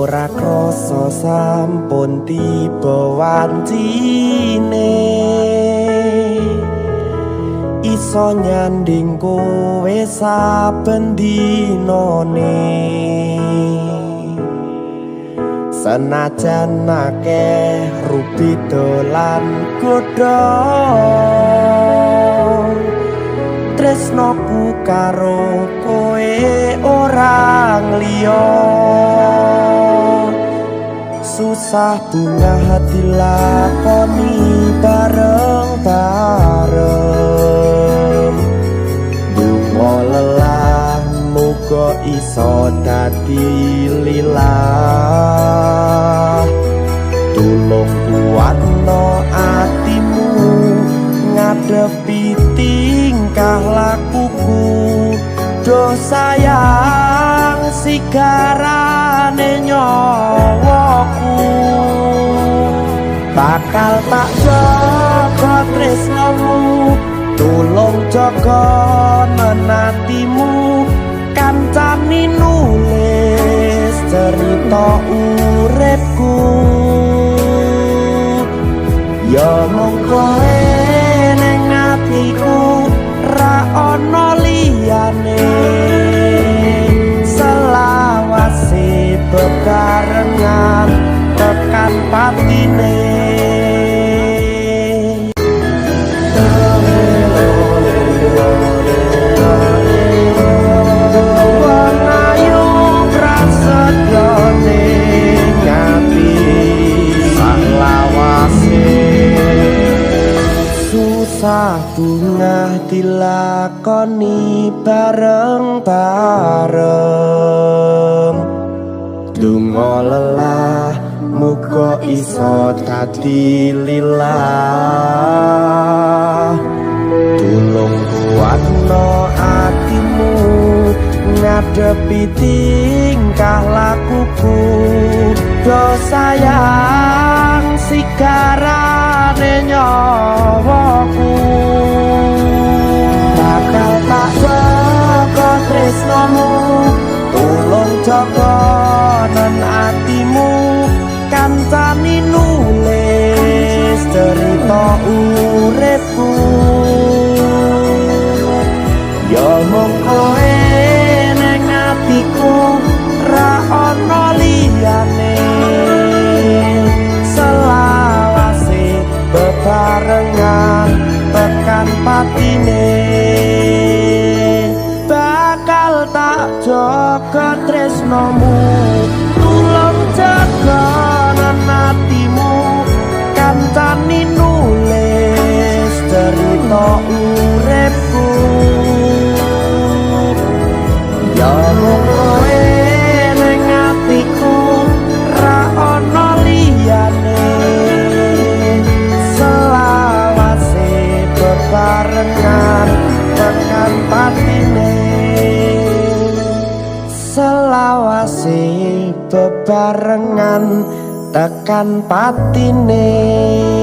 Ora krasa sampun tiba wancine, iso nyanding kowe saben dinane. Senajan akeh rubeda lan godha, tresnoku karo kowe ora liya. Susah bungah dilakoni bareng-bareng. Donga lelah muga iso dadi lilah. Tulung kuatno atimu ngadepi tingkah lakuku. Duh sayang, sigarane nyawaku. Bakal tak jaga tresnomu, tulung jaga atimu. Kancani nulis cerita uripku, ya mung kowe ning atiku, ra ana liyane. Selawase bebarengan tekan patine. Wong ayu prasetyane ati salawase. Susah bungah dilakoni bareng-bareng. Donga lelah muga iso dadi lilah. Tulung kuatno atimu ngadepi tingkah lakuku. Duh sayang, sigarane nyawaku. Bakal tak jaga tresnomu, tulung jaga atimu. Kancani nulis cerita uripku, ya mung kowe ning atiku, ra ana liyane. Selawase bebarengan tekan patine. Bakal tak jaga tresnomu, tulung jaga atimu. Kancani nulis cerita uripku, ya mung kowe ning atiku, ra ana liyane. Selawase bebarengan tekan patine. Selawase bebarengan tekan patine.